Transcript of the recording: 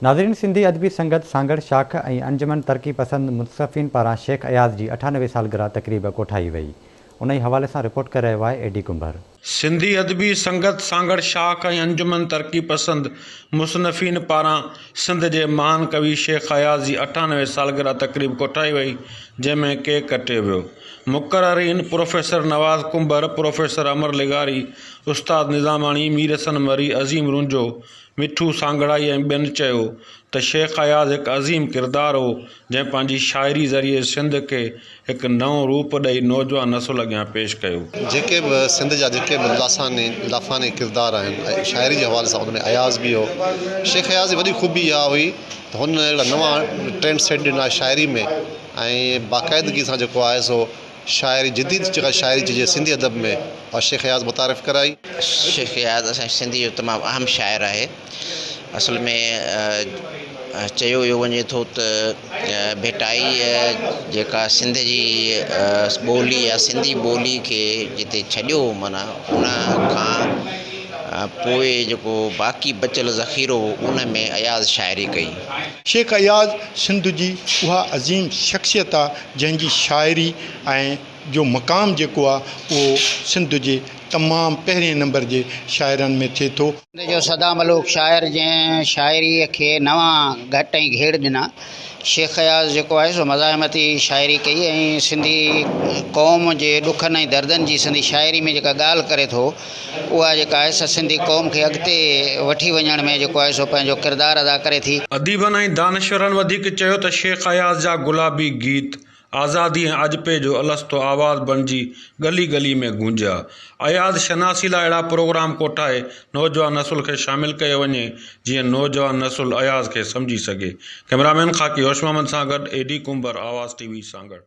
ناظرين سنڌي ادبي سنگت سانگهڙ شاخ ۽ انجمن ترقي پسند متصفين پاران شيخ اياز جي 98 سالگرهه تقريب ڪوٺائي وئي انهي حوالي سان رپورٽ ڪري رهيو آهي اي ڊي ڪنڀر. سنڌي ادبي سنگت سانگهڙ شاخ ۽ انجمن ترقي پسند مصنفين پاران سنڌ جي مهان ڪوي شيخ اياز جي 98 سالگرهه تقريب ڪوٺائي وئي جنهن ۾ ڪيڪ ڪٽيو ويو. مقررين پروفيسر نواز ڪنڀر، پروفيسر امر لغاري، استاد نظاماڻي، مير حسن مري، عظيم رونجهو، مٺو سانگهڙائي ۽ ٻين چيو ته شيخ اياز هڪ عظيم ڪردار هو، جنهن پنهنجي شاعري ذريعي سنڌ کي هڪ نئون روپ ڏئي نوجوان نسل اڳيان پيش ڪيو. جيڪي به سنڌ جا جيڪي به لاثاني لافاني ڪردار آهن ۽ شاعري جي حوالي سان ان ۾ اياز به هو. شيخ اياز جي وڏي خوبي اها هئي ته هن اهڙا نوان ٽرينڊ سيٽ ڏنا شاعري ۾ ۽ باقاعدگي سان جيڪو آهي سو شاعري جديد جيڪا شاعري چئجي سنڌي ادب ۾ اها شيخ اياز متعارف ڪرائي. شيخ اياز اسان جي سنڌي جو تمام اهم شاعر آهي. اصل ۾ چيو اهو وڃي ٿو ته ڀٽائيء جيڪا سنڌ جي ٻولي يا سنڌي ٻولي کي جتي ڇڏيو هو معنيٰ ان کان پوء جيڪو باقي بچيل ذخيرو هو ان ۾ اياز شاعري ڪئي. شيخ اياز سنڌ جي اها عظيم شخصيت آ جنهن جي شاعري ۽ جو مقام جيڪو آ اهو سنڌ جي تمام پهرين نمبر جي شاعرن ۾ ٿئي ٿو. سنڌ جو سدا ملوڪ شاعر جنهن شاعريء کي نوان گهٽ ۽ گهيڙ ڏنا. شيخ اياز جيڪو آهي سو مزاحمتي شاعري ڪئي ۽ سنڌي قوم جي ڏکن ۽ دردن جي سنڌي شاعري ۾ جيڪا ڳالهه ڪري ٿو اها جيڪا آهي سا سنڌي قوم کي اڳتي وٺي وڃڻ ۾ جيڪو آهي سو پنهنجو ڪردار ادا ڪري ٿي. اديبن ۽ دانشورن وڌيڪ چيو ته شيخ اياز جا گلابي گيت آزادي ۽ آجپي جو الستو آواز بڻجي ڳلي ڳلي ۾ گونجيا. اياز شناسي لاء اهڙا پروگرام ڪوٺائي نوجوان نسل کي شامل ڪيو وڃي جيئن نوجوان نسل اياز کي سمجهي سگهي. ڪئميرامين خاڪي هوش محمد سان گڏ اي ڊي ڪنڀر، آواز ٽي وي، سانگهڙ.